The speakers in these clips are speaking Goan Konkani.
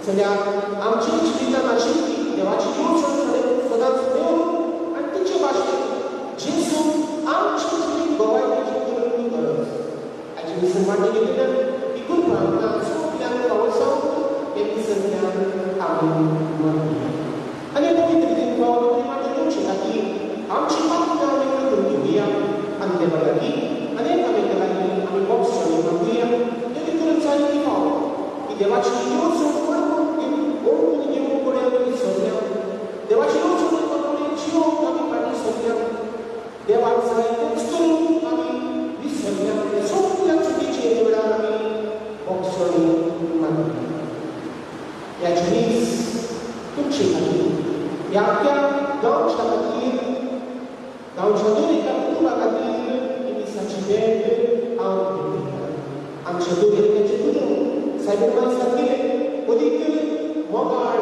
जाल्यार आमची जिवितान आशिल्ली देवाची येवजण सदांच. आख्ख्या गांवच्या खातीर, गांवच्या दर एका कुटुंबा खातीर ही मिसाची भेट हांव भेटयतां. आमच्या दर एकाचे कुटूंब सायबीण माय सारकें अदीक मोगाळ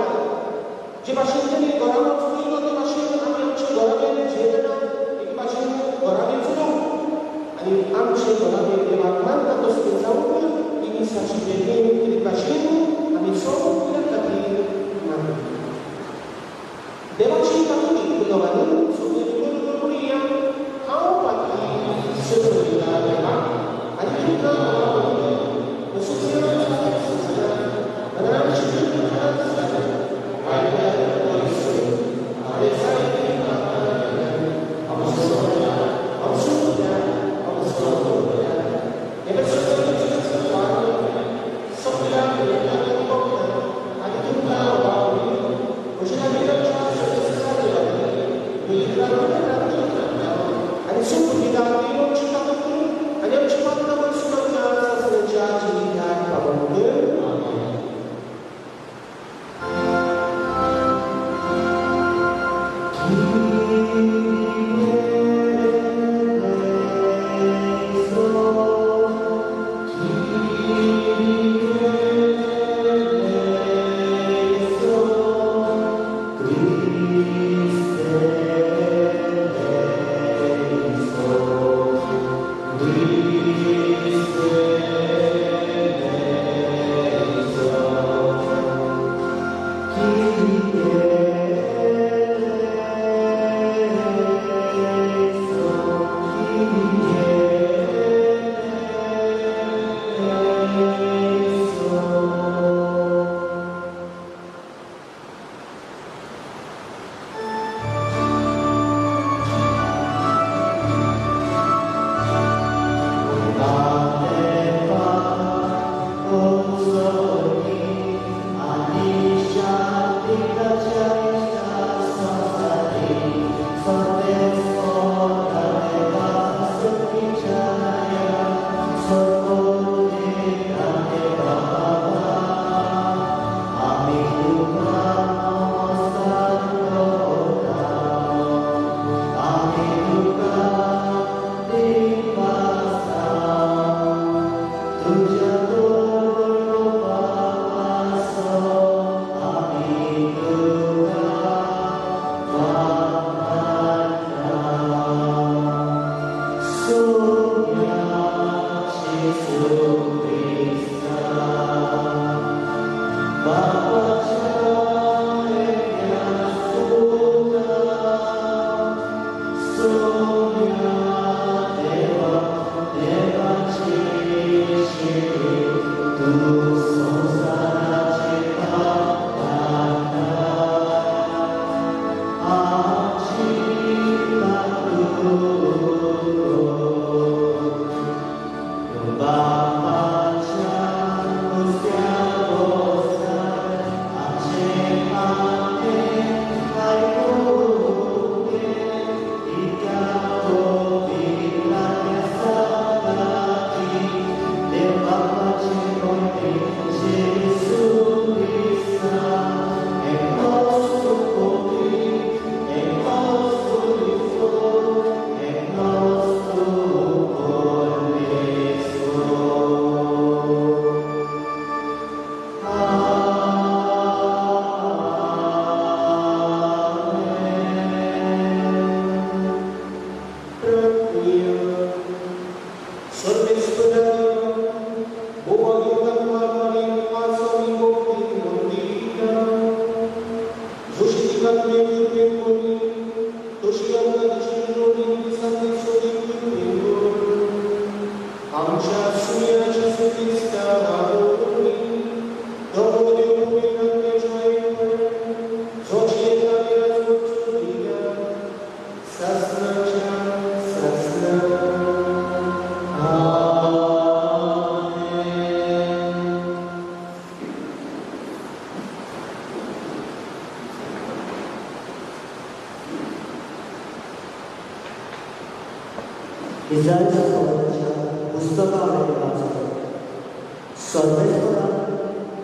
जे भाशेन तुमी घरा चलयलो ते भाशेन आमी आमच्या घराब्यान जियेतना एक भाशेन घराबे चलोवंक आनी आमचे घराबे देवाक मानता तसलें जावंक ही मिसाची भेटेन एक भाशेन आमी सगळ्या खातीर मानता. देवाची काकुती दोगांनी सगळ्यांनी बरोबर म्हणया, हांव पातळी सगळ्या देवाक आनी तुमकां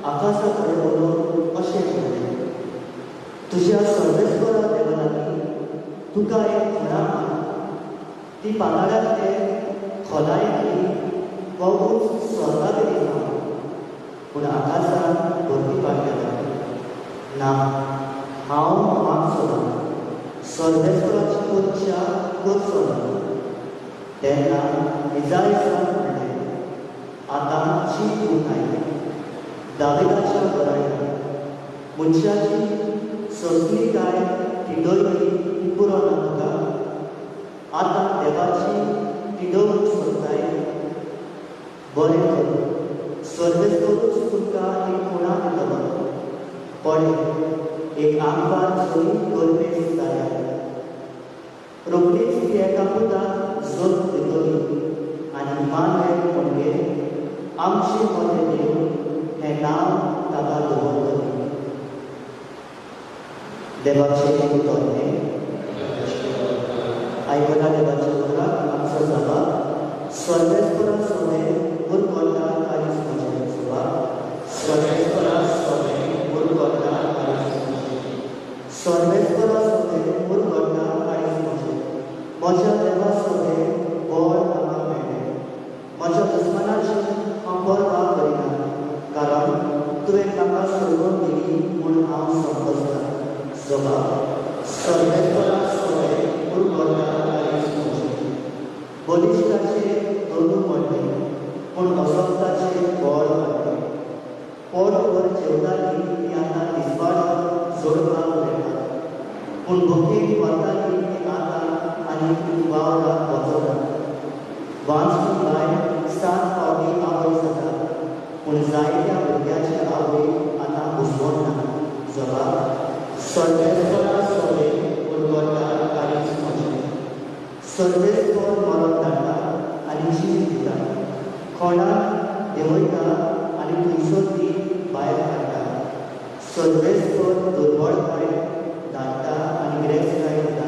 आकाशा कडेन उलोवन अशें म्हणलें, तुज्या सर्वेस्परा देवान तुका एक खुणा ती पाताळांतले खोलायेंतली वा उंच स्वर्गातली ना, पूण आकाशांत भरती पाडलेलो ना. हांव मागचो ना, सर्वेस्पराची परीक्षा करचो ना. तेन्ना इजाइसान म्हणलें, आतां चीत आयलें दाविदाच्या घराण्याक मनशाची सोंसणीकाय तिडयली ती पुरो ना तुका? आतां देवाची तिडोवंक सोदताय? बरें तर, सर्वेस्परूच तुमकां एक खुणा दितलो. पळय, एक आंकवार चली गर्भेस्त जाल्या, रोखडीच ती एका पुताक जल्म दितली आनी इमानुएल म्हणजे आमचे मोठे देव हें नांव ताका दवरतली. देवाचें उतर हें. आयकला देवाच्या उतराक आमचो जबाब सर्वेस्परा सोबें उरकोटा काळीज म्हजें. जबाब सर्वेस्परा सोबें उरकोटा काळीज म्हजें. सर्वेस्परा सोबें उरकोटा काळीज म्हजें. म्हज्या देवा सोबें बळ म्हाका मेळ्ळें. म्हज्या दुस्मानाची हांव पर्वा करिना, कारण तुवें म्हाका सोडून दिली म्हूण हांव समजतां. जबाब सर्वेस्परा सोबें उरकोटा काळीज म्हजें. बलिश्ठाचे दोनू पडले, पूण असक्ताचे बळ वाडलें. पोटभर जेवताली ती आतां दिसवाडो जोडपाक मेळटा, पूण भुकेन वताली ती आतां आनी वावराक वचना. वांचपी बायल 7 फावटी आवय जाता, पूण जायत्या भुरग्याचे आवय आतां घुसवना. जबाब सर्वेस्परा सोबें उरकोटा काळीज म्हजें. सर्वेस्पर मरण धाडटा आनी जीव दिता, कोणाक देंवयता आनी थंयसर ती भायर काडटा. सर्वेस्पर दुर्बळकाय धाडटा आनी गिरेस्तकाय दिता,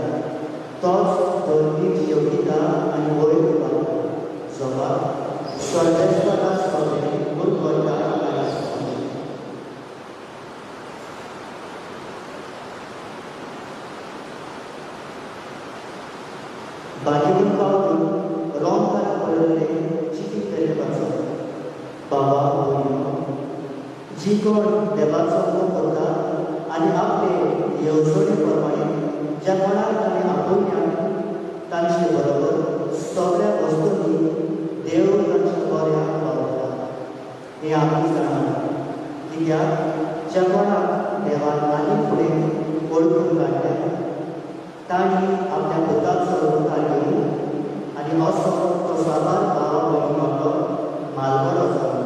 तोच धर्मीक शेवटिता आनी वयर उबारता. जबाब सर्वेस्परा सोबें उरकोटा काळीज म्हजें. बाजीवन पावलून रोमकार बरयल्ले चिटी तरेन वाचप. बाबा भयणीनो, जी कोण देवाचो मोग करता आनी आपले येवजणे प्रमाणे ज्या कोणाक ताणें आपोवया तांचे बरोबर सगळ्या वस्तूंनी देव तांच्या बऱ्याक वावुरता हें आमी जाणात. कित्याक ज्या कोणाक देवान आनी फुडें वळखून काडल्या तांणी आपल्या पुताचो उपकार घेवन आनी असो तो साबार भावा भयणींलो मालवडो जालो.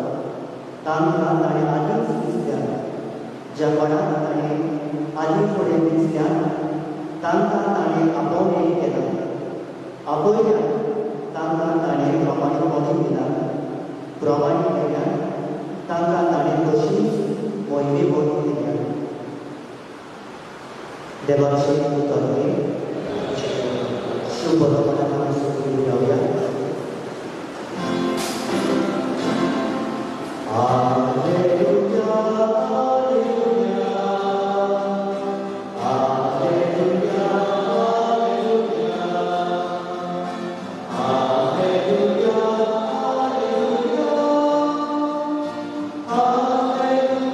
तांकां ताणें आदींच दिसल्या, ज्या कोणाक ताणें आदीं फुडें दिसल्यान तांकां ताणें आपोवणें केलां, आपयल्यान तांकां ताणें प्रमाणीपणूय दिलां, प्रमाणी केल्यान तांकां ताणें तशीच मोहिमेपणूय दिल्या. देवाचें उतर हें. शुभ मनान आमी सुखी रावया. Hallelujah, hallelujah, hallelujah, hallelujah,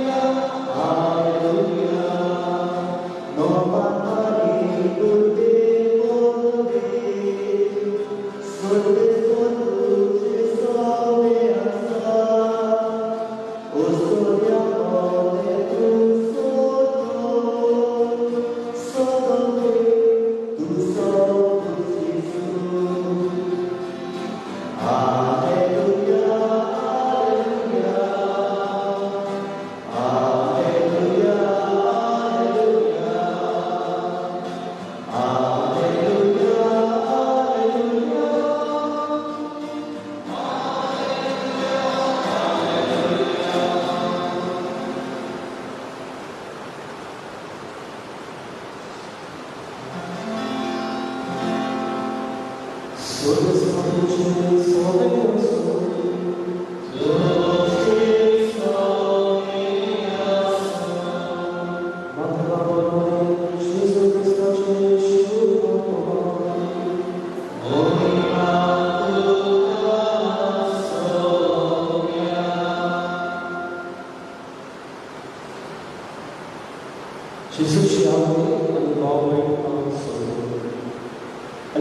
hallelujah, hallelujah. No patari turbe monde, sorbe sorbuce sobe asa, ustoria monde tu soto, sodobe tu soto Gesù. Alleluia, alleluia, alleluia, alleluia, alleluia, Gesù Cristo.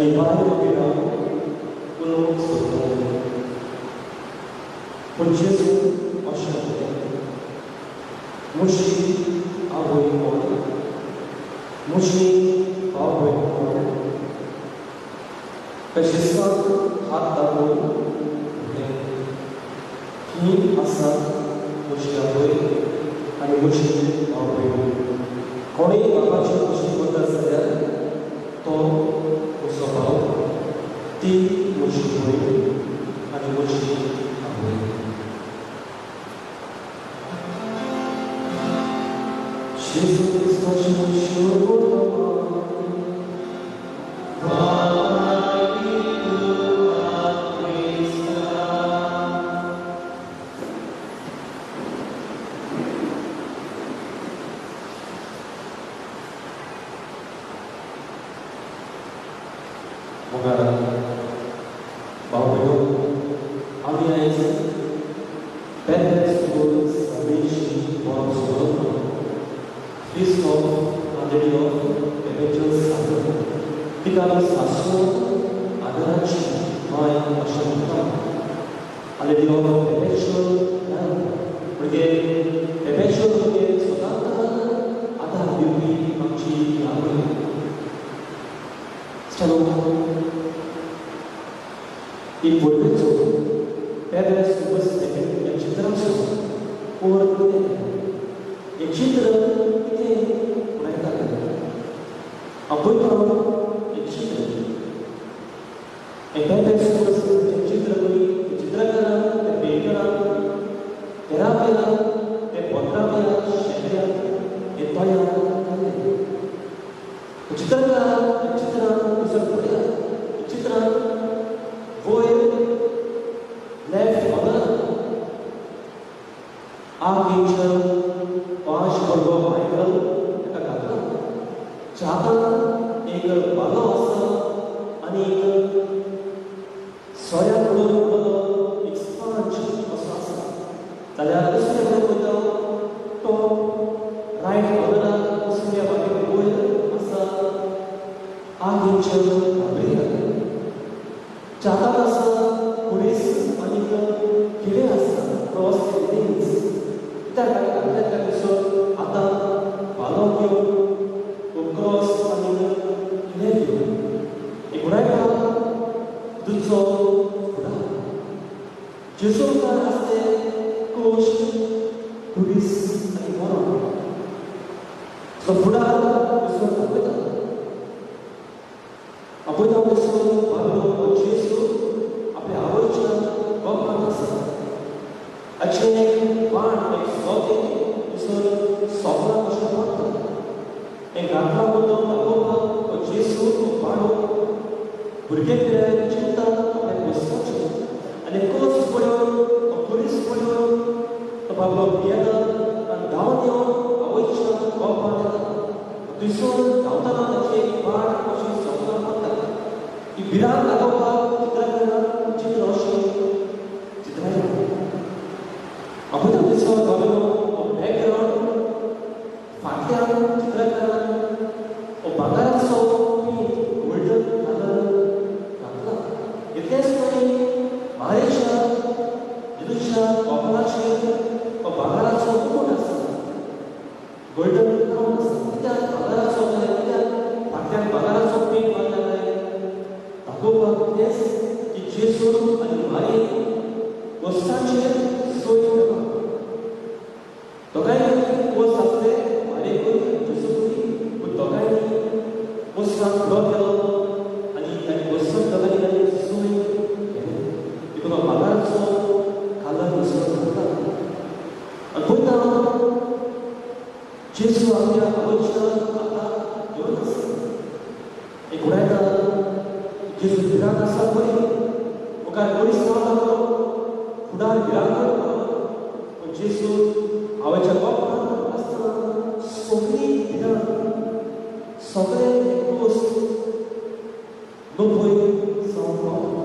आनी बायल उबी रावन उलोवंक सोदताली. पूण जेजू अशें म्हणलें, म्हजी आवय कोण, म्हजी आवय कोण? जेजूक हात दाखोवन म्हणलें, ही आसा म्हजी आवय आनी म्हजी आवय. कोणूय बापाची खुशी करता जाल्यार तो म्हजो भाव, ती म्हजी भयण आनी म्हजी आवय. जेजू क्रिस्ताची भाव भयणो, आमी आयज पेरेंट्स सगळींची बरो सोदून feast of Lady of Perpetual Suffering, तिका आमी सासू आदराची माय अशें म्हणटा. लेडी ऑफ परपेच्युअल हेल्प म्हणजे परपेच्युअल म्हणजे सदांच आदार दिवपी आमची आवय. चलो ही परबेचो पेरेंट्स ह्या चित्राचो अर्थ कितें? हें चित्र कितें उडयता? हांव पळयता हें चित्र, हें पेरेंट्स चित्र पळय, चित्रकारान, त्या पेंटरान 13व्या ते 15व्या शेंकड्यांत हें तयार केलें. चित्रकारान चित्रान दुसरें पळयात, चित्रान वयर लेफ्ट कॉर्नर आर्कएंजल पांच भुरगो मायकल ताका घातला. हातान एक भालो आसा आनी एक सोऱ्या पडून उरलेलो एक स्पंज असो आसा. जाल्यार दुसरे कडेन वयता तो रायट कॉर्नराक दुसऱ्या वाटेन वयर आसा आर्कएंजल गाब्रियल. हातान आसा पुलीस आनी किडे आसा क्रॉस लिंग्स. कित्याक घातल्या त्या दिसो आतां भालो घेवन क्रॉस आनी किडे घेवन एक उडायता दुसरो फुडार. जेजू मुखार आसले कोश्ट, पुलीस आनी मरण. तो फुडार दुसरो दाखयता. आपयता दिसो बाबलो जेजू आपल्या आवयच्या गोपांत आसा. हाचें एक वाण, एक सोते दुसरो सोपणां कशें पडटा. हें घातला मुद्दम दाखोवपाक तो जेजू तो पाडो भुरगे पिरायेर चिंता आपल्या कोस्ताचें आनी कोस पळोवन, पुलीस पळोवन तो बाबलो भियेता आनी धांवन येवन आवयच्या गोपांत येता. थंयसर धांवतना ताची एक वाट अशी सोपणां पडटा. ही भिरांत दाखोवपाक चित्रकारान चित्र अशें चित्रायलां. आपयता दिसो बाबलो बॅकग्रावंड फाटल्यान चित्रकारान भांगराचो पेंट, गोल्डन कलर घातला. इतलेंच न्हय, मारेच्या जेजूच्या कपलाचेर भांगराचो मुकूट आसा, गोल्डन क्रावन आसा. कित्याक भांगराचो काय? कित्याक फाटल्यान भांगराचो पेंट मारला काय? दाखोवपाक इतलेंच की जेजू आनी मारयेन कोस्ताचेर सोय केला. दोगांयनी कोस आसले, मारयेकूय जेजूकूय, पूण दोगांयनी कोस्ताक फुडो केलो आनी तांणी कोस्ताक दोगांनी तांणी सोय केलें. देखून भांगराचो कलर दुसरो घातला. आनी पळयता जेजू आपल्या आवयच्या हाताक घेवन आसा. एक उडायता जेजू भिरांत आसा बरी, मुखार पोलीस लागलो, फुडार भिरांत. पूण जेजू आवयच्या गोपांत आसतना सगळी भिरांत, सगळे कोस नपय जावंक पावता.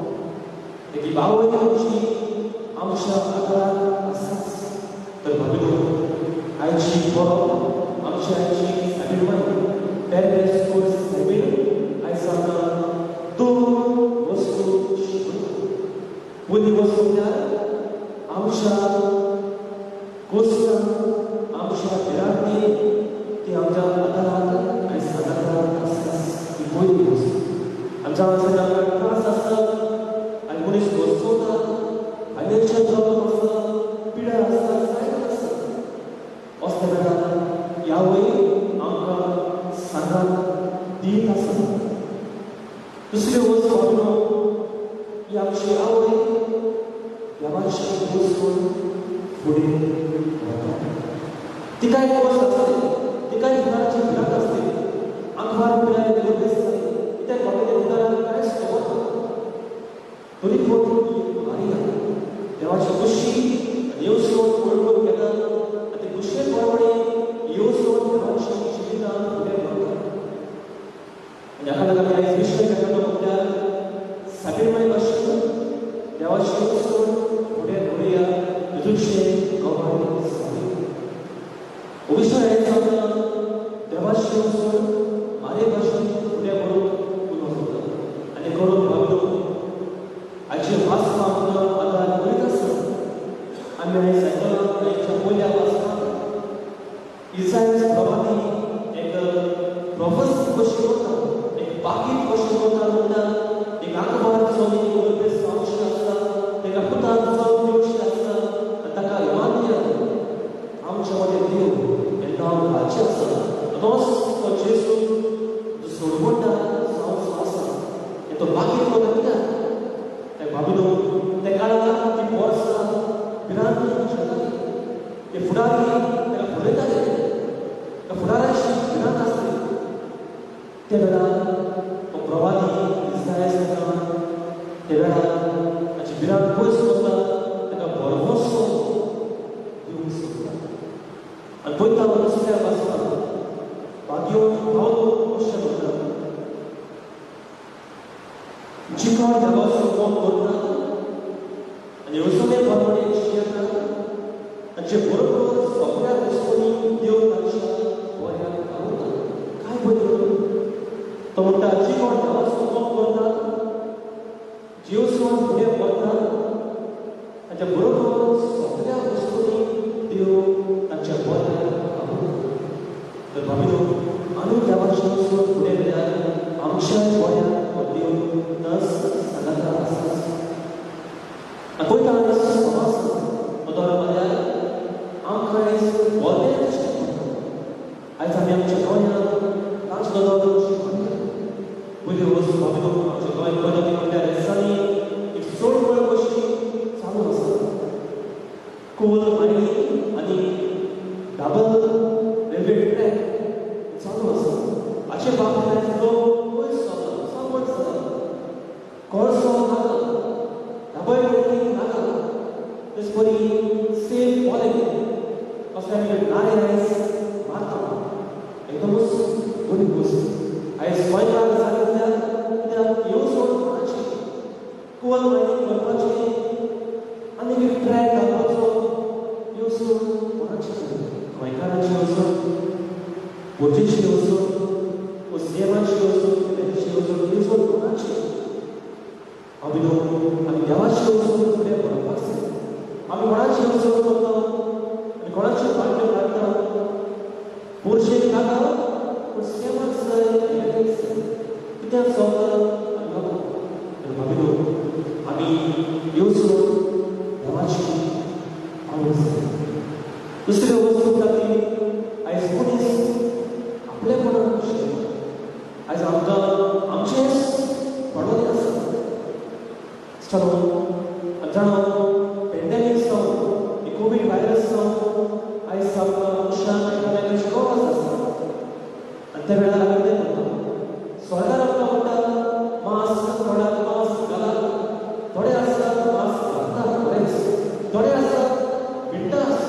देखीक आवय आमची आमच्या आदाराक आसाच. तर भाबीनो, आयची परब आमची आयची सायबीण माय पेरेंट्स कोर्स सायबीण आयज आमकां 2 जावन आसतना आमकां त्रास आसता आनी मनीस वचता, फायनान्शियल प्रॉब्लम आसता, पिडा आसता, जायते आसता. असल्या वेळार यावय आमकां सांगात दीत आसा. दुसरी वस्त बाबनो, ही आमची आवय देवाची वस्तू फुडें वता. तिका एक वस्त आसते, तिका एक फुडाराची भिरांत आसते. आंकवार पिरायेर लग्न जालें, कित्याक बाबा ते फुडाराक कांयच खबर ना. तरी पूण मारिया देवाची खुशी आनी येवजण वळखून घेता आनी ते खुशये प्रमाणे येवजण देवाची जिवितान फुडें व्हरता. आनी हाका लागून आयज विशय घेतलो म्हटल्यार साबीरमय भाशेन देवाची येवजण फुडें व्हरुया जेजूचे गवाय साबीर. हो विशय आयज आमकां देवाची येवजण मारे भाशेन फुडें व्हरूंक उलो जाता. आनी करून भावलो आयचे वाचपा आमकां आदार करीत आसा. आमी आयज आयकलां आयच्या पयल्या वाचपाक इसायस प्रवादी एक प्रोफेसी कशी करता, एक बाकीत कशी करता. म्हणटा एक आंकवार चली गर्भेस्त जावची आसता, ताका पुतान जल्म दिवची आसता आनी ताका इमानियल, आमच्या मदें देव हें नांव घालचें आसता. तोच तो जेजू जो सोडवणदार जावचो आसा हें तो बाकीत करता. कित्याक त्या बाबीनो त्या काळार ती वर्सां भिरांत शेताली, ते फुडारी ताका फुडयताले, त्या फुडाराची भिरांत आसली. त्या वेळार तो प्रवादी इसायस ताका त्या वेळार ताची भिरांत पयस करता, ताका भरवंसो दिवंक सोदता. आनी पळयता दुसऱ्या वाचपाक भाग्यो पावलो अशें म्हणटा, जिका देवाचो मोग करता आनी येवजणे प्रमाणे जियेता ताचे बरोबर सगळ्या वस्तूंनी देव तांच्या बऱ्याक पावता. काय बरें तो म्हणटा, जी कोण देवाचो मोग करता, येवजण फुडें व्हरता, ताच्या बरोबर सगळ्या वस्तूंनी देव तांच्या बऱ्याक पावता. तर भाविनो, आमी देवाची येवजण फुडें व्हेल्यार आमच्या बऱ्याक हो देव नस सांगाता आसा. आनी पळयता आमी समाज दोतोर म्हणल्यार आमकां आयज बरें दिश्टी पडटा. आयज आमी आमच्या गोंयांत नाच दोतोर दिश्टी पडटा. पयली वस्त भाविनो, आमच्या गोंयांत पळयता ती म्हणल्यार दिसांनी एक चळवळ कशी चालू आसा, कोल मायनींग आनी डबल रेल्वे ट्रॅक चालू आसा. हाचे बाबतींत आयज लोक पयस जाला, चळवळ जाला, कोळसो नाका, डबल ट्रॅकिंग नाका, तेच परी सेफ पॉलिसी असले आमी नारे आयज मारता. एकदमच बरी गोश्ट आयज गोंयकार जाले जाल्यार, कित्याक येवजण कोणाची कोल मायनींग करपाची आनी एक ट्रॅक घालपाचो येवजण कोणाची? गोंयकारांची येवजण, पोर्जेची येवजण, सीएमाची येवजण, एमएलएची येवजण, येवजण कोणाची? आमी आमी देवाची येवजण फुडें व्हरपाक जाय. आमी कोणाची येवजण करता आनी कोणाची फाटल्यो काडटा? पोर्जेक नाका पूण सीएमाक जाय, एमएलएक जाय. कित्याक चलता आमी नाका. तर भाविनो, आमी येवजण देवाची आवड जाय. दुसरी वस्तू म्हणटा ती आयज मनीस आपलेपणान शिकता. आयज आमकां आमचेंच पडोवंक आसा. चलो जाणा, पेंडेमीक जावं, ही कोवीड व्हायरस जावं, आयज आमकां मनशांक एकामेकांची गरज आसा. आनी त्या वेळार आमी कितें करता? सरकार आमकां म्हणटा मास्क तोंडाक मास्क घालात. थोडे आसात मास्क घालतात बरेच, थोडे आसात बिंदास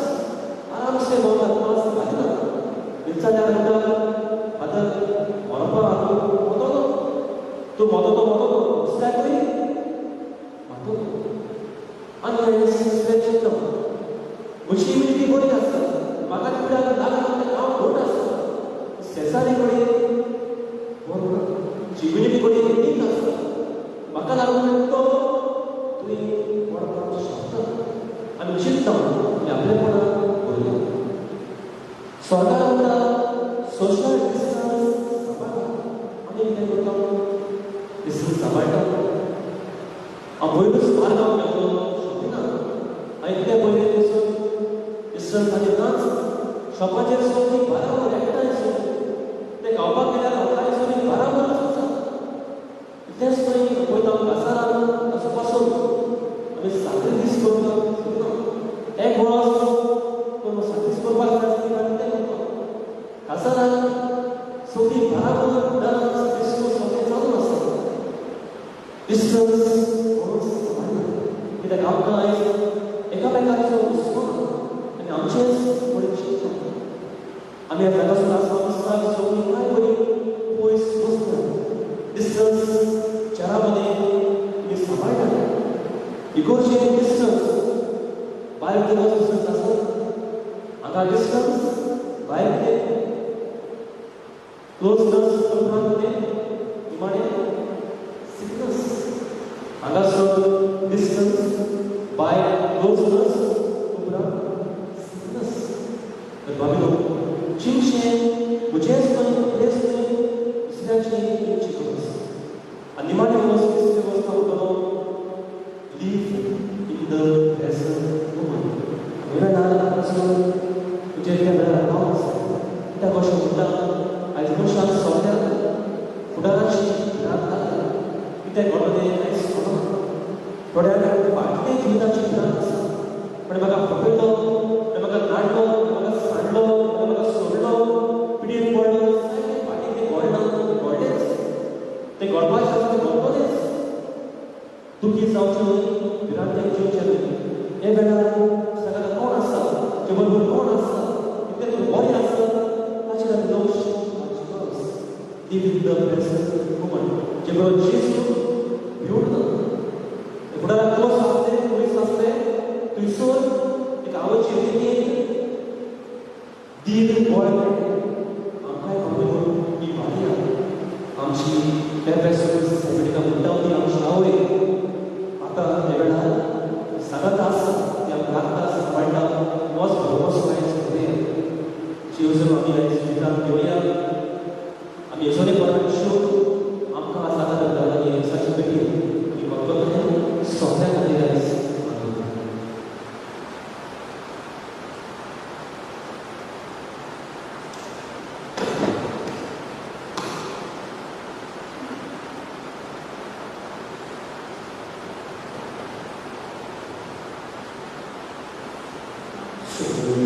आरामसे भोंवतात, मास्क घालिनात. विचारल्यार म्हणटा, फादर मरपा तूं मोतलो, तूं मोतलो मोतलो, दुसऱ्याकूय मातलो. आनी आयज दुसरें चिंतता, म्हजी इम्युनिटी बरी आसता, म्हाका ती पिडा लागना, हांव घट आसता. शेजारी कडेन बरो ना, इम्युनिटी बरी वीक आसता, म्हाका लागून तो तुवें पडपाक शकता. आनी चिंतता की आपलेपणाक करुया. सरकार म्हणटा सोशल डिस्टन्स सांबाळा, आमी कितें करता? डिस्टन्स. शॉपाचेर सगळीं बराबर एकठांय ते खावपाक गेल्यार हॉटेलांनी सगळीं बराबरच आसा. इतलेंच न्हय, पळयता कासारान असो पासून आमी साक्रिफीस करता. एक वर्स साक्रिफीस करपाक जाय आसली तें करता. कासारान सगळीं बराबर डान्स डिस्को सगळें चालू आसता. डिस्टन्स कोणूच सांबाळना, कित्याक आमकां आयज एकामेकाचो हुस्को ना आनी आमचेंच फुडें चिंतता. आमी ह्या जागासून आसपाक दिसता सगळीं काय बरी पयस वचना. डिस्टन्स चेरां मदें तुमी सांबाळटा. इगोर्जेन डिस्टन्स भायर कितें डिस्टन्स आसा, हांगा डिस्टन्स भायर कितें क्लोजनस, उपरांत कितें निमाणें सिकनस. हांगासर डिस्टन्स भायर क्लोजनस उपरांत सिकनस. तर बाबीनो, चिंतचें म्हजेंच न्हय, आपलेंच न्हय, दुसऱ्याचें चिंतची गरज. आनी निमाणें वस्त तिसरी वस्त म्हणटलो, live in the present moment. हे वेळार हांगासर तुजें त्या वेळार हांव आसा. कित्याक अशें म्हणटा, आयज मनशाक सगळ्याक फुडाराची भिरांत लागल्या. कितें घडटा तें कांयच खबर ना. थोड्यांक फाटले जिविताची भिरांत आसा. पण म्हाका फटयलो, म्हाका नाडलो, म्हाका सांडलो, म्हाका सोडलो, पिडयेन पडलो, फाटीं तें घडना, तें घडलेंच, तें घडपाचें आसा तें घडटलेंच. दुखी जावचें न्हय, भिरांतेक जिवचें न्हय. हे वेळार सगळ्यां कोण आसा, जे बरोबर कोण आसा, कितें तूं बरें आसा ताचेर आमी लक्ष घालची गरज. Live in the present moment. जे बरोबर जेजू भिवून ना. फुडाराक क्लोज आसलें, पयस आसलें, थंयसर एक आवयची रितीन दीन गोळ मेळ्ळें. आमकांय बाबीनो ही मारिया आमची पेपेसूस सेमिटिका म्हणटा ती आमची आवय आतां हे वेळार सांगात आसा, ती आमकां लागता, सांबाळटा. होच भरवंसो आयज करुया. येवजण आमी आयज जिवितांत घेवया. आमी येवजणे प्रमाण शिवून आमकां सांगात आनी दिसाचे बेगीन आमी भक्तों सगळ्या खातीर आयज मागुया.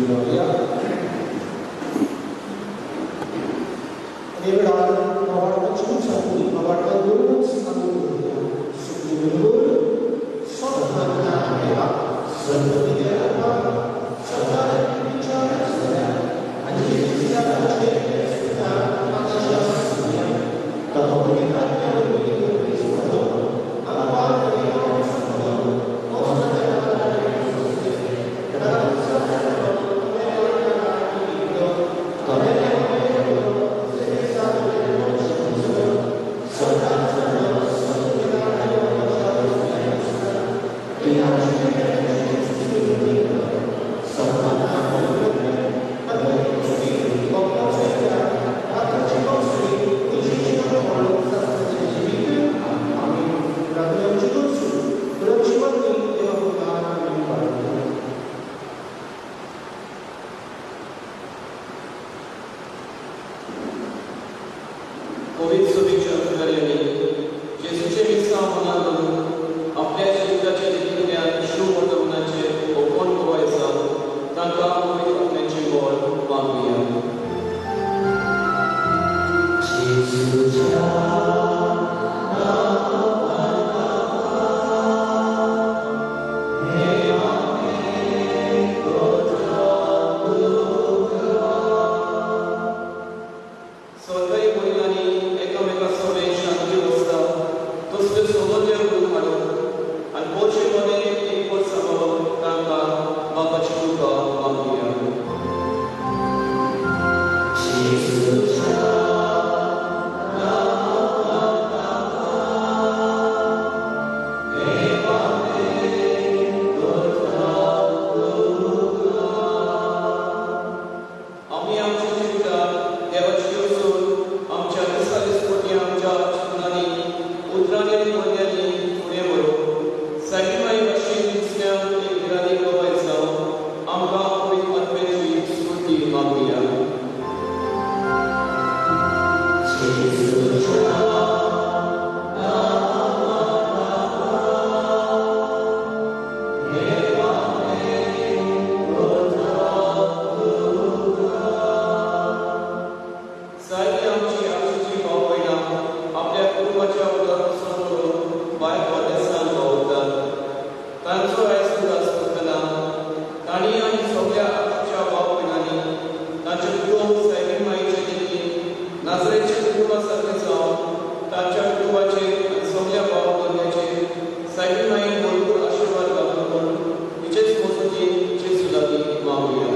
Gloria. आणि वेळार भावार्थाची छाती, भावार्था दोनच आमी उरया. सुखी कुटुंबाच्या उदार करून भायर परदेसांत भोंवतात. तांचो आयज उदास करतना तांणी आनी सगळ्या आमच्या भाव भयणांनी तांचें कुटुंब सायबीण माईचे देखीन नाजरेच्या कुटुंबा सारकें जावन तांच्या कुटुंबाचेर आनी सगळ्या भाव भयणांचेर सायबीण माईन भरपूर आशिर्वाद घालून म्हूण तिचेच मजतीन जेजू लागीं मागुया.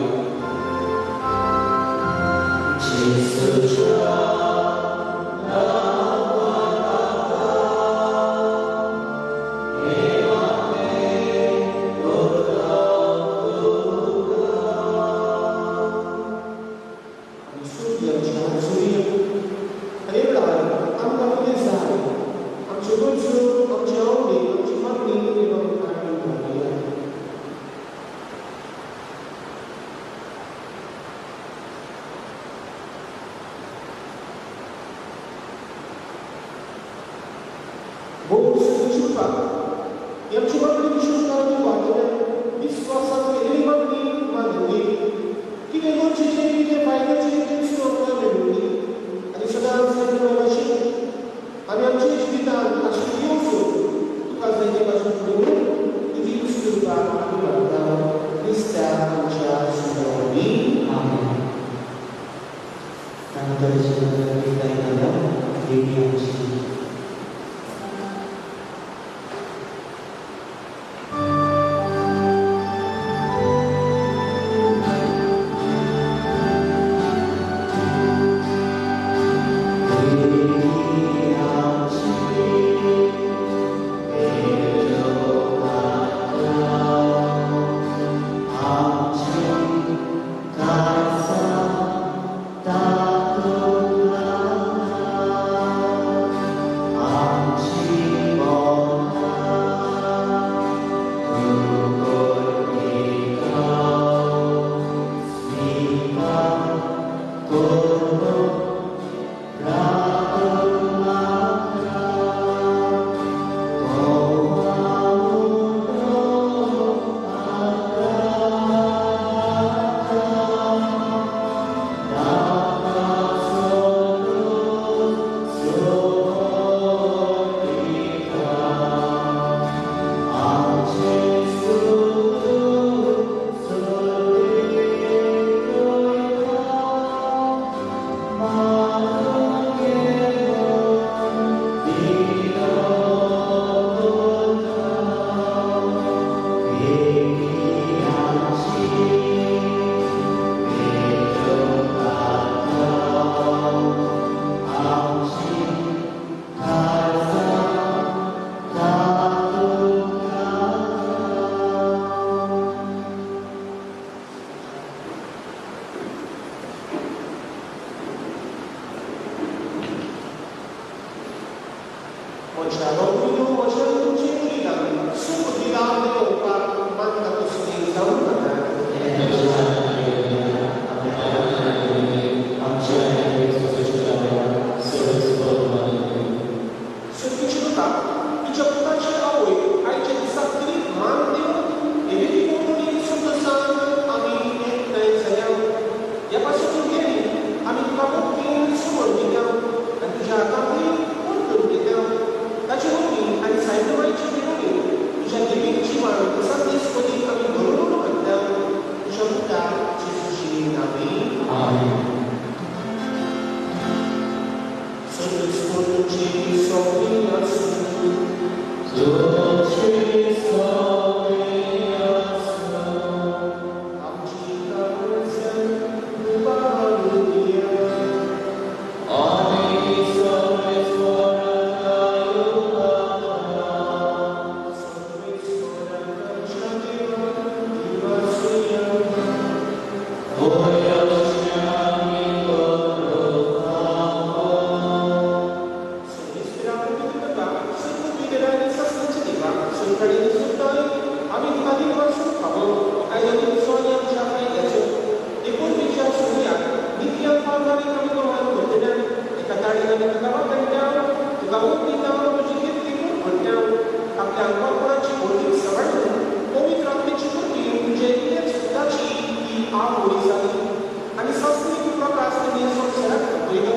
आनी संस्कृतीक प्रकाश संवसाराक दाखयलो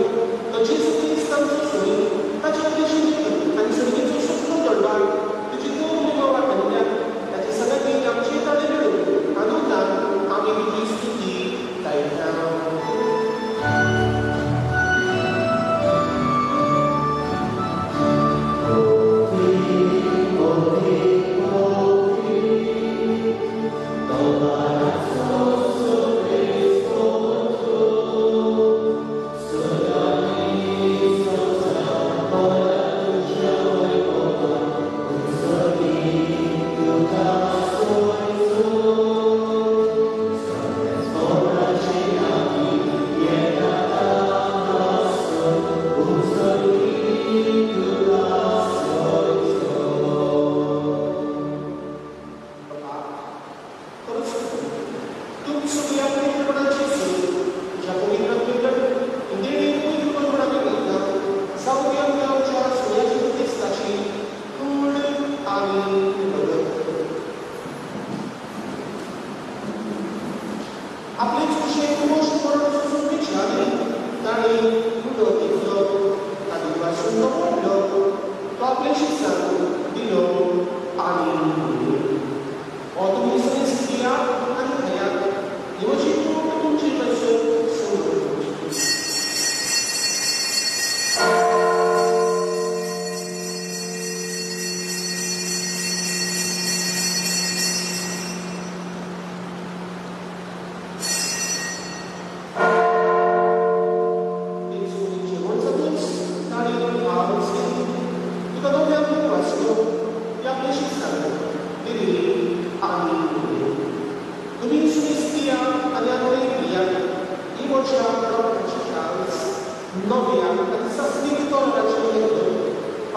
तो जेजू क्रिस्तांचो सुनी ताच्या उद्देशीन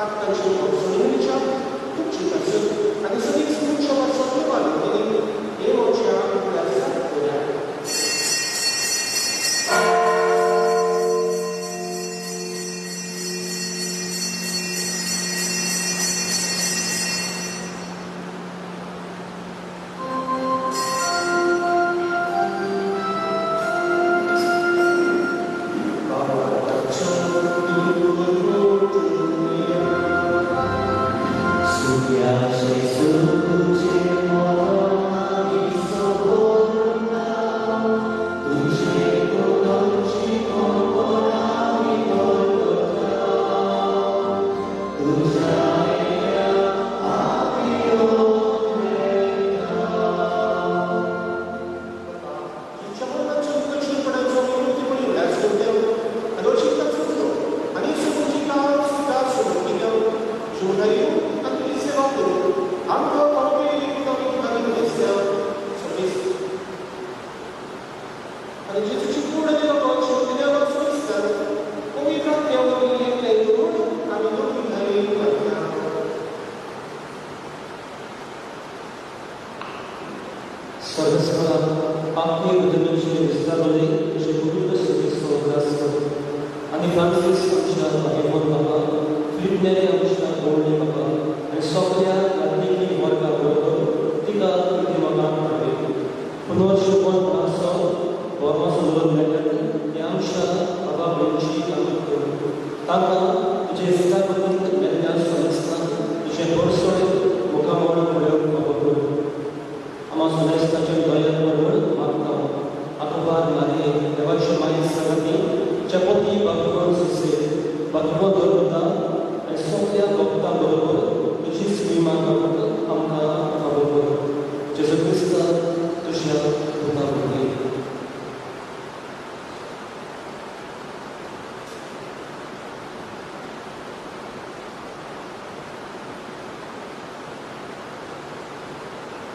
पातकांची भरसणी मेळच्या तुमची आसत आनी सदींच तुमच्या वाचत देवान देवाच्या उगडासाक दवरात.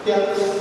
देवाचे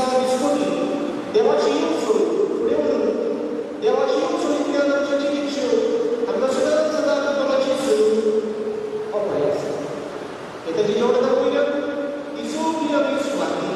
दिसा दिसपटी देवाची येवजण फुडें व्हरून देवाची येवजणींतल्यान आमच्या जिणेच्यो आमकां सदांच सदां कोणाची हो प्रयास हे ताची जेवणां वयल्यान ती सगळी आमी सुवाती.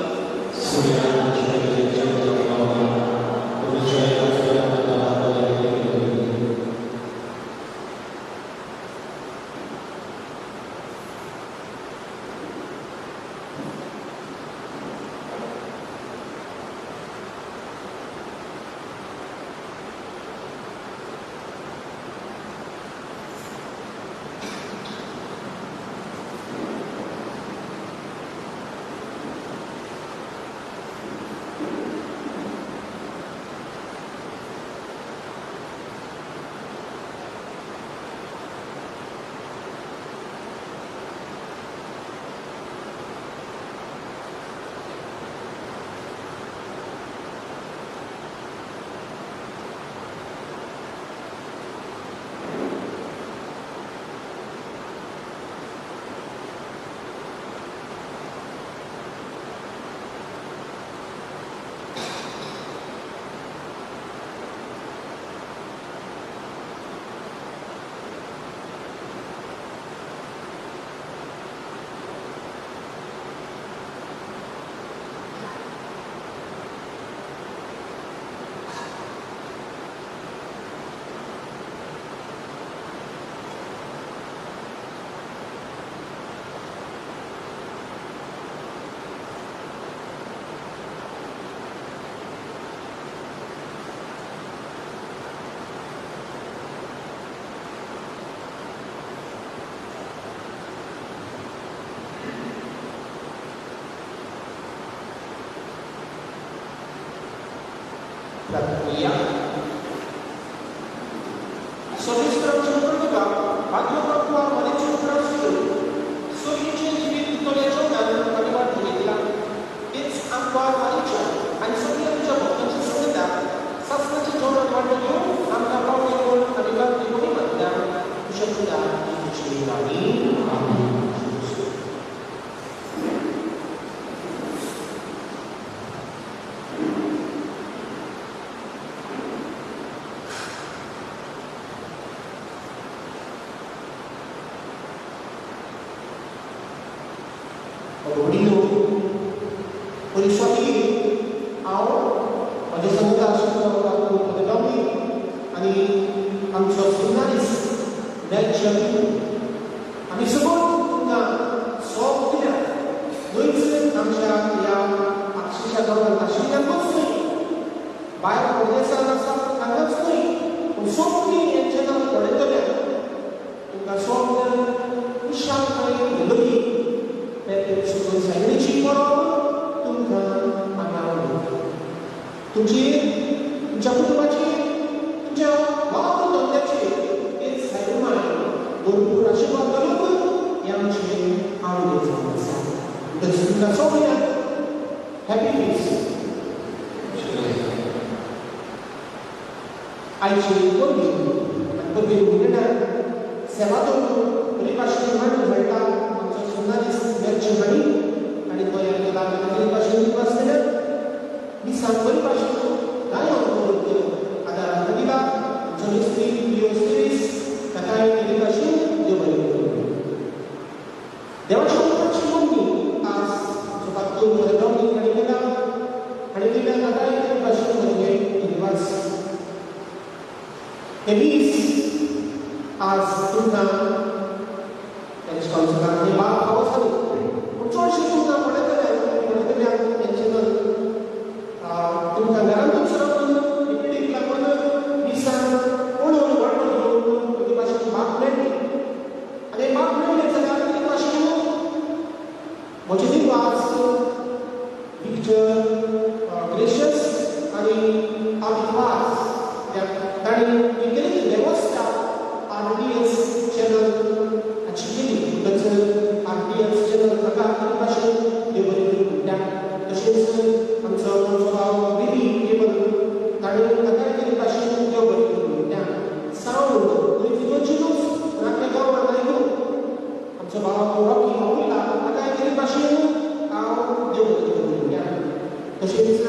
तशेंच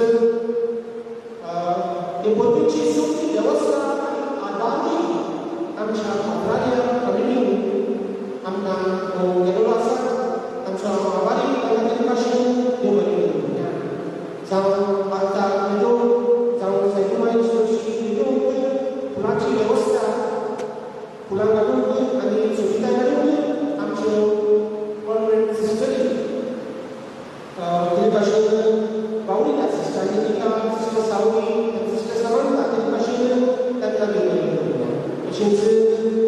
हे परबेची सगळी वेवस्था आनी आदारी आमच्या कॉफ्रारिया कमिटीन आमकां केलेलो आसा. तांचो हांव आभारी. तांकां तेजे भाशेन देव बरें करूं. जावं आतां जावं सायबा चर्ची फुलांची वेवस्था, फुलां घालूंक आनी सोबिताय घालूंक आमच्यो कॉन्वेंट सिस्टरी तेजे भाशेन बावडीला सिस्टर आनी सिस्टर सावरी आनी सिस्टर सावंता तेजे भाशेन तांकां देव बरें करूं. तशेंच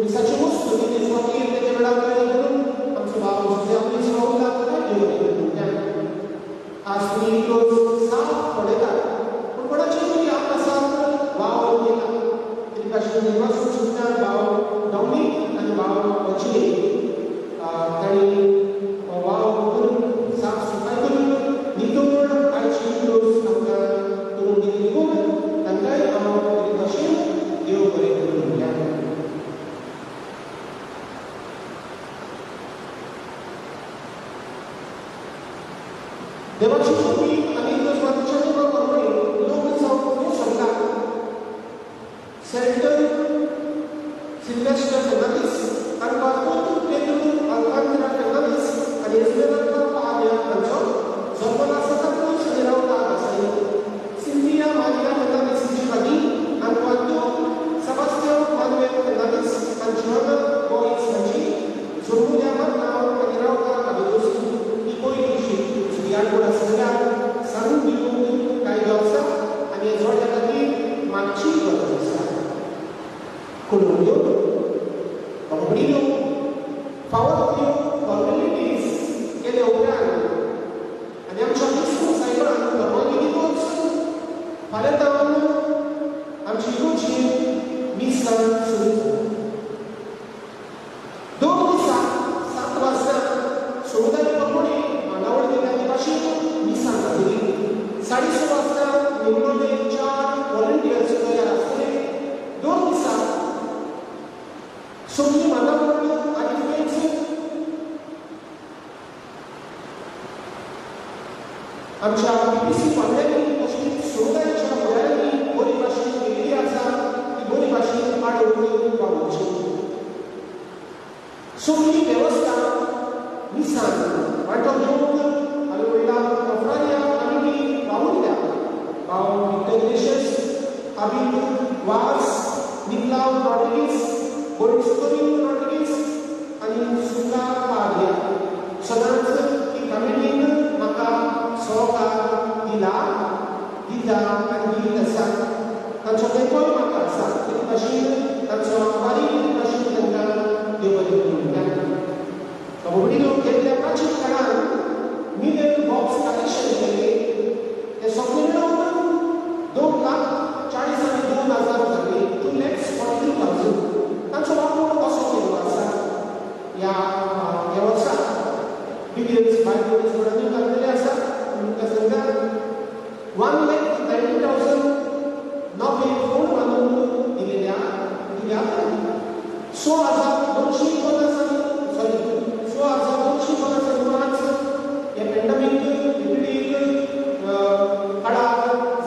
मिसाच्यो वस्तू तेजे सुवातीर तेजे वेळार तयार करून आमचो भाव जुझे वावुरता ताकाय देव बरें करूं. आज तुमी इगर्ज साफ पळयतात पूण कोणाची तरी आसात वावर केला. तेजे भाशेन निर्वासून चिंतनान भाव डॉमिनीक आनी भाव वचिले तांणी वावर करून साफ सफाय करून नितळ आयची इगर्ज आमकां करून दिली देखून तांकांय हांव तेजे भाशेन देव बरें करूं म्हणटा. देवाची कृपी आनी इगर्जवादीच्या नेमा प्रमाणे लग्न जावंक फुडें सरला सेल्टन सिल्वेस्टर फर्नांडीस हांकां पेद्रू आल्कांतरा फर्नांडीस आनी एस्मेराल्दा पाद्या हांचो जल्मला सांताक्रूज आनी रावता आसाई. सिंथिया मारिया फर्नांडीस हिची भगिनी हांकां सेबास्तियांव मानुएल फर्नांडीस आनी जुआना बॉयस हांची जल्मुल्या मरगांव आनी रावता काबेदोसी. ही पयली सुर्यागोड आसल्यार सांगून दिवंक कायदो आसा आनी जोड्या खातीर मागची गरज आसा. कळोवण्यो, बाबडिल्यो, फावो त्यो फॉर्मेलिटीज केले उपरांत आनी आमच्या क्रिस्तांव सायबान परवानगी दितूच फाल्यां तावन आमची इगर्जी मिसां सुरू जाता. 2 दिसा 7 वाजता समुदाय प्रमाणे मांडावळ केल्या ते भाशेन मिसां जातली. 6:30 वाजता निमणोले 4 व्हॉलंटियर्स तयार आसतले. 2 दिसा सगळी मांडावळ आनी थंयच आमच्या पीपीसी वांगड्यांनी तशेंच समुदायाच्या फुडाऱ्यांनी बरी भाशेन केलेली आसा ती बरी भाशेन पाडोवन वावुरची. सगळी वेवस्था मिसान वांटो घेवंक हांवें म्हणलां कॉफ्रारिया कमिटी वावुरल्या भाव विक्टर ग्रेशियस, आबीद वास, निकलाव रॉड्रिगीस, बोरिस रॉड्रिगीस आनी सुका पाद्या. सदांच ही कमिटीन म्हाका सहकार दिला, दिता आनी दित आसा. तांचो तेंकोय म्हाका आसा. तेजे भाशेन तांचो आभारी. तेजे भाशेन तांकां देव बरें करूं म्हणटा. बाबा गेल्ल्या प्राचीन काळान मिलियन बॉक्स कलेक्शन केले ते सगळे मेळून 2,42,000 जाले, 2,42,000. तांचो वापर कसो केल्लो आसा ह्या ह्या वर्सा डिटेल्स भायर थोड्यांनी घातलेले आसा. तुमकां सांगता 1,90,000 नवे फोन बांदून दिलेल्या दिल्यात. 16,250 सॉरी 16,255 हे पेंडमीक एपिडेमीक काळार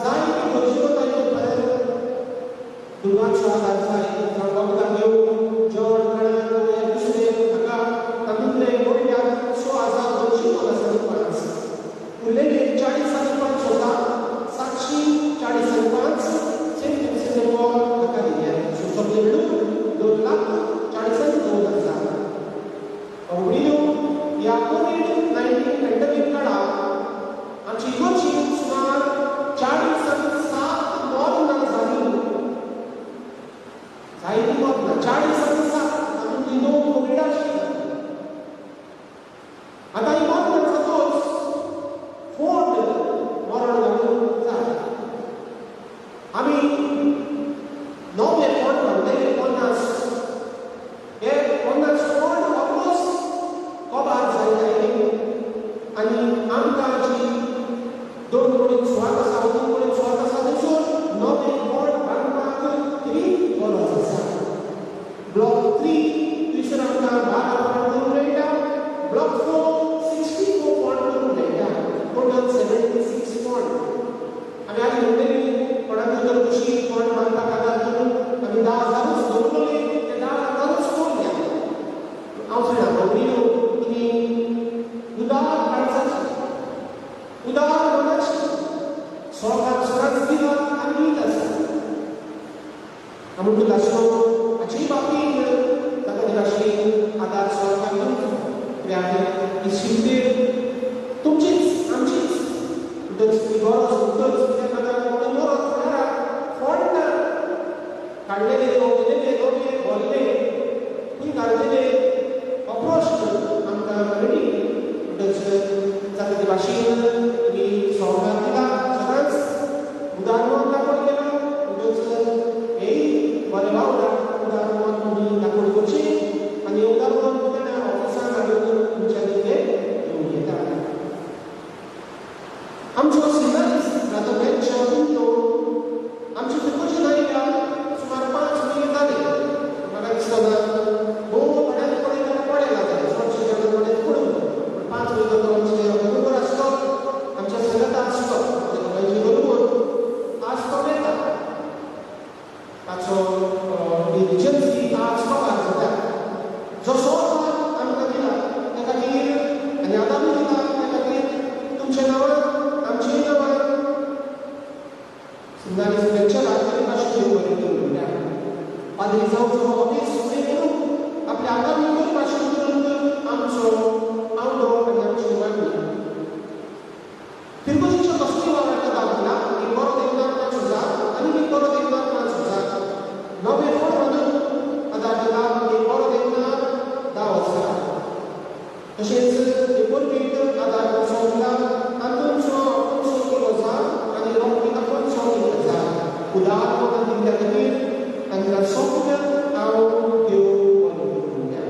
जायते गरजेवंत दुर्गाचो आदार जाय, वखदां घेवन जेवण खाणां दुसरें हाका तातूंतले मोडल्यार 16,255. उरलेले 40,5 745 सेंट विन्सेंट पॉल हाका दिल्या. सो सगळे मेळून 2,42,000. आमी आनी म्हणटली कोणाक तर खुशी कोण मागता कागार करून आमी 10,000च दवरले, ते 10,000च कोण घ्या. हांव जाणा गौरीयो तुमी उदार काळजाची, उदार मनाची, सोळाक सदांच दिला आनी दीत आसा. म्हणून आसलो हाचेय बाबतींत ताका दिलाशी आदार सोळाक दिवचो, कित्याक ही शिंदेर तुमचीच आमचीच. म्हणटच ती गरज म्हणटच कित्याक आतां कोण मरत फुडाराक फंड ना, काडलेले दोवरलेले दोगे भरले खंय घालतले अप्रोच आमकां रेडी. म्हणटच जाता ते भाशेन तुमी सहकार दिला, सदांच उदार मन दाखोवन केला. म्हणटच हेय बरें वावराक उदार मन तुमी दाखोवन करचें आनी उदार मन तेन्ना ऑफिसान हाडून तुमच्यांनी तें घेवन येता. आमचो सिनारीस ब्रदर बेंचो पिंटो आमची फिरगोजेन आयल्या सुमार 5 म्हयने जाले. म्हाका दिसतना भोव थोड्यांनी पळयल्यार पडला जालें, चडशे जाणां थोड्यांनी पडूंक, पूण 5 म्हयने तो आमचे बरोबर आसलो, आमच्या सांगाता आसलो, आमच्या बरोबर आज तो येता. ताचो रिजन्सी आज कबार जाता, जो सहकार आमकां दिला त्या खातीर आनी आदारूय दिला त्या खातीर तुमच्या नांवान आमच्याय नांवान सिंगारीस लेक्चराक तरी भाशेन देव बरें करूं म्हणटा. पाद्री जावचो ऑफीस फुडें करून आपल्या आदारून बरे भाशेन करून आमचो आवडो आनी आमची मागणी. फिरगोजीचो कसलोय वावर आदार दिला, एक बरो देखणार 5,000 आनी एक बरो देखणार 5,000, नवे फंड बांदून आदार दिला, एक बरो देखणार 10,000. तशेंच एक आदार कसो दिला, तातूंतसो आपूणसो 1,000 आनी रोखडी आपूणसो 1,000. उदार मनान दिल्ल्या खातीर तांकां सगळ्यांक हांव देव बरें करूं म्हणटा.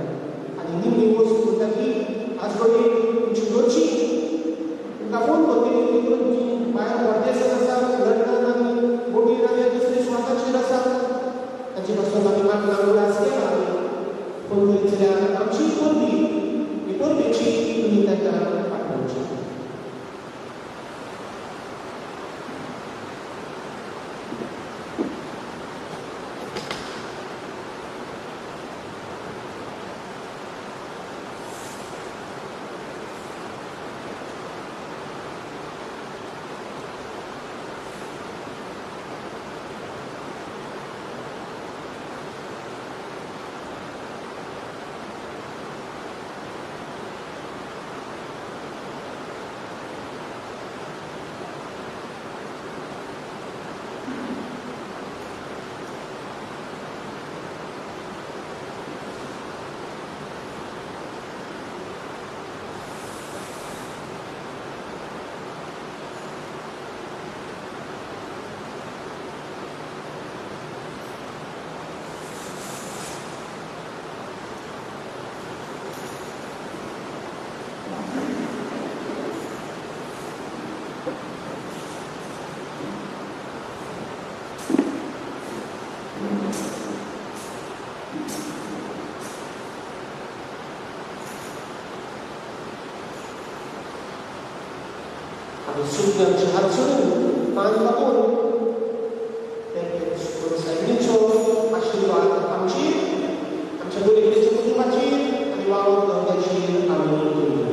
आनी निमणी वस्तू म्हणटा की आज कडेन तुमची घरची तुमकां फोन करतली, तुमची भायर परदेसांत आसा, लंडन आनी बोटीर आनी दुसरे सुवाताचेर आसा, तांचे पासून आमी मागीर उगडास केला. आमी फोन करीत जाल्यार आमची परबी ही परबेची तुमी तांकां पाठोवची. आमी सुद्दांचे हात सोडून मान कापून सायबिणीचो आशिर्वाद आमची, आमच्या दरेकल्याच्या कुटुंबाची आनी वावर धंद्याची आमी घेवया.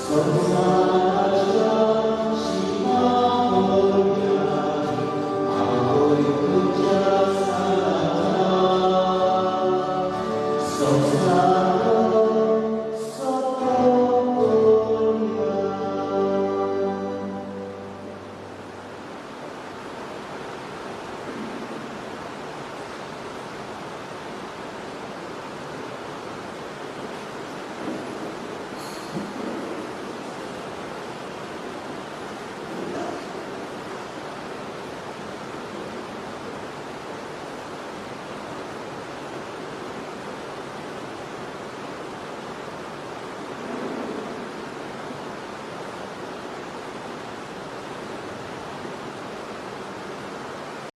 संसार।